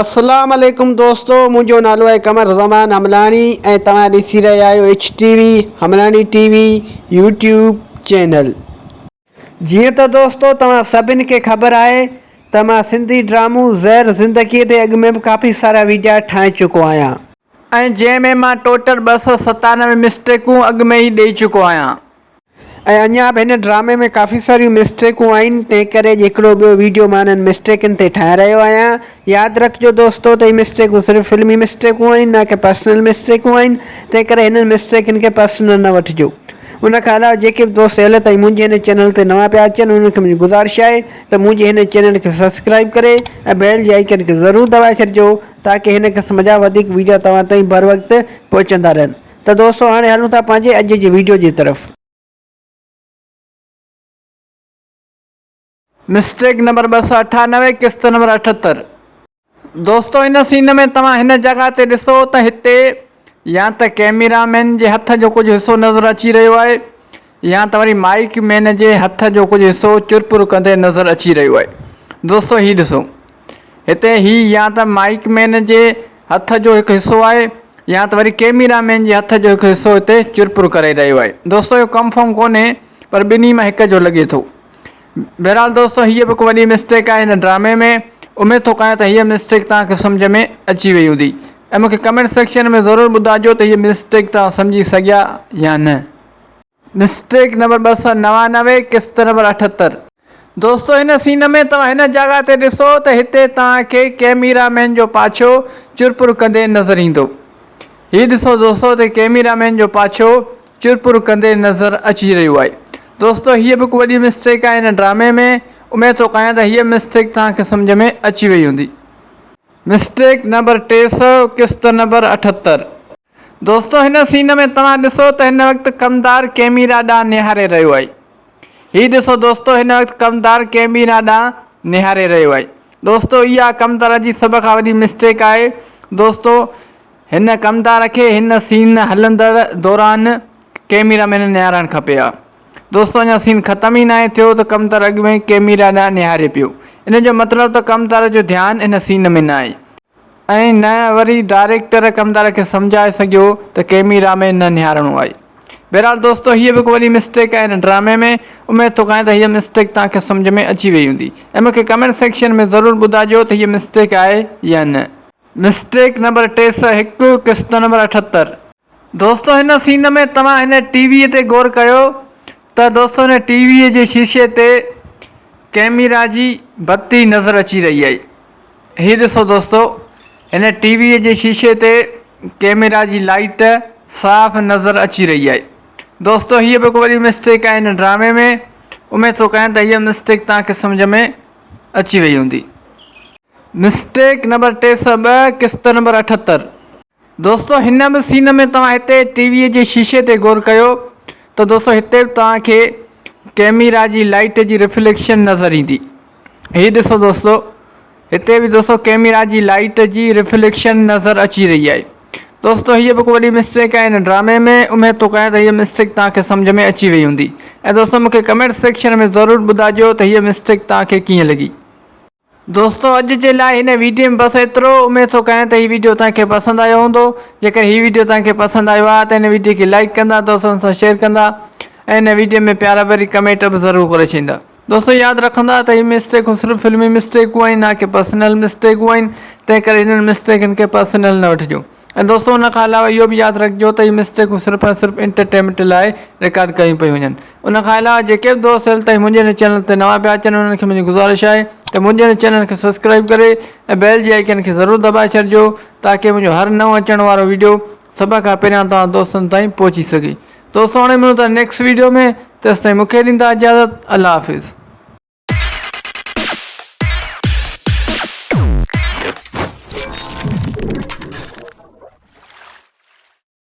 اسلام عليڪم دوستو منهنجو نالو آهي قمر زمان حملاڻي ۽ توهان ڏسي رهيا آهيو H T V Hamlani T V YouTube channel. جيئن ته دوستو توهان سڀن کي خبر آهي ته مان سنڌي ڊرامو زهر زندگي تي اڳ ۾ به ڪافي سارا ويڊيا ٺاهي چڪو آهيان. ۽ جنهن ۾ مان ٽوٽل 297 مسٽيڪون اڳ ۾ ئي ڏئي چڪو آهيان. ۽ اڃا به هن ڊرامي ۾ ڪافي ساريون مسٽيڪون آهن تنهن ڪري اڄ هڪڙو ٻيو ويڊيو مان انهن مسٽيڪن تي ٺاهي رهيو آهيان ياد رکجو دوستو ته هي مسٽيڪون صرف فلمي مسٽيڪون آهن نه ڪي پرسنل مسٽيڪون آهن تنهن ڪري هنن مسٽيڪن کي پرسنل نه وٺجو ان کان علاوه جيڪي به دوست هيل تائين منهنجي هن چينل تي نوان پيا اچن انهن کي منهنجي گذارش آهي ته منهنجي هن چينل کي سبسڪرائب ڪري ۽ بيل جي آئيڪن کي ضرور دٻائي ڇڏجو تاڪي هن قسم جا وڌيڪ ويڊيو توهان تائين بروقت پهچندا رهن. ته دوستو هاڻي هلون ٿا پنهنجي اڄ جي ويڊيو جي طرف. مسٽيڪ نمبر 298 قسط نمبر 78. دوستو ان سين ۾ توهان هن جڳهه تي ڏسو ته هتي يا ته ڪيميرا مين جي هٿ جو ڪجهه حصو نظر اچي رهيو آهي يا ته وري مائيڪ مين جي هٿ جو ڪجهه حصو چرپر ڪندي نظر اچي رهيو آهي دوستو هي ڏسو هتي هي يا ته مائيڪ مين جي هٿ جو هڪ حصو آهي يا ته وري ڪيميرا مين جي هٿ جو هڪ حصو هتي چرپر ڪري رهيو آهي. دوستو اهو ڪنفرم ڪونهي پر ٻنهي مان هڪ جو لڳي ٿو. بهرحال دوستو هيء به هڪ وڏي مسٽيڪ آهي هن ڊرامي ۾. اميد ٿو ڪيان ته هيء مسٽيڪ توهان کي سمجهه ۾ اچي وئي هوندي ۽ مون کي ڪمينٽ سيڪشن ۾ ضرور ٻڌائجو ته هيء مسٽيڪ توهان سمجهي سگهيا يا نه. مسٽيڪ نمبر 299 قسط نمبر 78. دوستو هن سين ۾ توهان هن جاڳهه تي ڏسو ته هتي توهان کي ڪيميرا مين جو پاڇو چرپر ڪندي نظر ايندو. هي ڏسو دوستو هتي ڪيميرا مين جو پاڇو چرپر ڪندي نظر اچي رهيو آهي. دوستو هيء به هڪ وڏي مسٽيڪ آهي هن ڊرامي ۾. اميد ٿو ڪيان ته هيء مسٽيڪ توهان کي سمجهه ۾ اچي وئي هوندي. مسٽيڪ نمبر 300 قسط نمبر 78. دوستو هن سين ۾ توهان ڏسو ته هن وقت ڪمدار ڪيميرا ڏانهن نهاري رهيو آهي. هي ڏسو دوستو هن وقت ڪمدار ڪيميرا ڏانهن نهاري رهيو آهي. دوستو اها ڪمدار جي سڀ کان وڏي مسٽيڪ آهي. دوستو هن ڪمدار کي هن سين هلندڙ دوران ڪيميرا ۾ نه نهارڻ کپي ها. دوستو اڃا سين ختم ئي ناهي ٿيو ته ڪمدار اڳ ۾ ڪيميرا ڏانهن نهاري پيو. ان جو مطلب ته ڪمدار جو ڌيان هن سين ۾ ناهي. ۽ نه وري ڊائريڪٽر ڪمدار کي سمجهائي سگهيو ته ڪيميرا ۾ نه نهارڻو آهي. بهرحال دوستو هيء به هڪ وڏي مسٽيڪ آهي هن ڊرامي ۾ اميد ٿو ڪيان ته هيء مسٽيڪ توهان کي سمجهه ۾ اچي وئي هوندي ۽ مون کي ڪمينٽ سيڪشن ۾ ضرور ٻڌائجو ته هيء مسٽيڪ آهي يا نه. مسٽيڪ نمبر 301 قسط نمبر 78. دوستو هن سين ۾ توهان هن ٽي وي تي غور ڪيو ته دوستو هن ٽي وي جي شيشي تي ڪيميرا جي بتي نظر اچي رهي آهي. هي ڏسو دوستو هن ٽي وي جي شيشي تي ڪيميرا جي لائيٽ صاف نظر اچي رهي آهي. دوستو هيء به هڪ وڏي مسٽيڪ آهي هن ڊرامي ۾ اميد ٿو ڪيان ته هيء مسٽيڪ توهان کي سمجهه ۾ اچي وئي هوندي. مسٽيڪ نمبر 302 قسط نمبر 78. دوستو هن به سين ۾ توهان هتي ٽي وي جي شيشي تي غور ڪيو ته دوستو هتي به توهان کي ڪيميرا جي لائيٽ جي ريفليڪشن نظر ايندي. هي ڏسو دوستو هتي به دوستو ڪيميرا جي لائيٽ جي ريفليڪشن نظر اچي رهي آهي. دوستو هيء به هڪ وڏي مسٽيڪ آهي هن ڊرامي ۾ اميد ٿو ڪيان ته هيء مسٽيڪ توهان کي سمجهه ۾ اچي وئي هوندي ۽ دوستو مون کي ڪمينٽ سيڪشن ۾ ضرور ٻڌائجو ته هيء مسٽيڪ توهان کي ڪيئن لڳي. دوستو اڄ جي لاء هن ويڊيو ۾ بس ايترو اميد ٿو ڪيان ته هي ويڊيو توهان کي پسند آيو هوندو جيڪڏهن هي ويڊيو توهان کي پسند آيو آهي ته هن ويڊيو کي لائيڪ ڪندا دوستن سان شيئر ڪندا ۽ هن ويڊيو ۾ پيارا ڀري ڪمينٽ به ضرور ڪري ڇڏيندا دوستو ياد رکندا ته هي مسٽيڪون صرف فلمي مسٽيڪون آهن نه ڪي پرسنل مسٽيڪون آهن تنهن ڪري هنن مسٽيڪن کي پرسنل نه وٺجو ۽ دوستو ان کان علاوه اهو به ياد رکجو ته هي مسٽيڪون صرف ۽ صرف انٽرٽينمينٽ لاء رڪارڊ ڪيون پيون وڃن ان کان علاوه جيڪي به دوست هيل تائين منهنجي هن چينل تي نوان پيا اچن انهن کي منهنجي گذارش آهي ته منهنجي هن چينل کي سبسڪرائب ڪري ۽ بيل جي آئيڪن کي ضرور دٻائي ڇڏجو تاڪه منهنجو هر نئون اچڻ وارو ويڊيو سڀ کان پهريان توهان دوستن تائين پهچي سگهي دوستو هاڻي ملون ٿا نيڪسٽ ويڊيو ۾ تيستائين مونکي ڏيندا اجازت الله حافظ.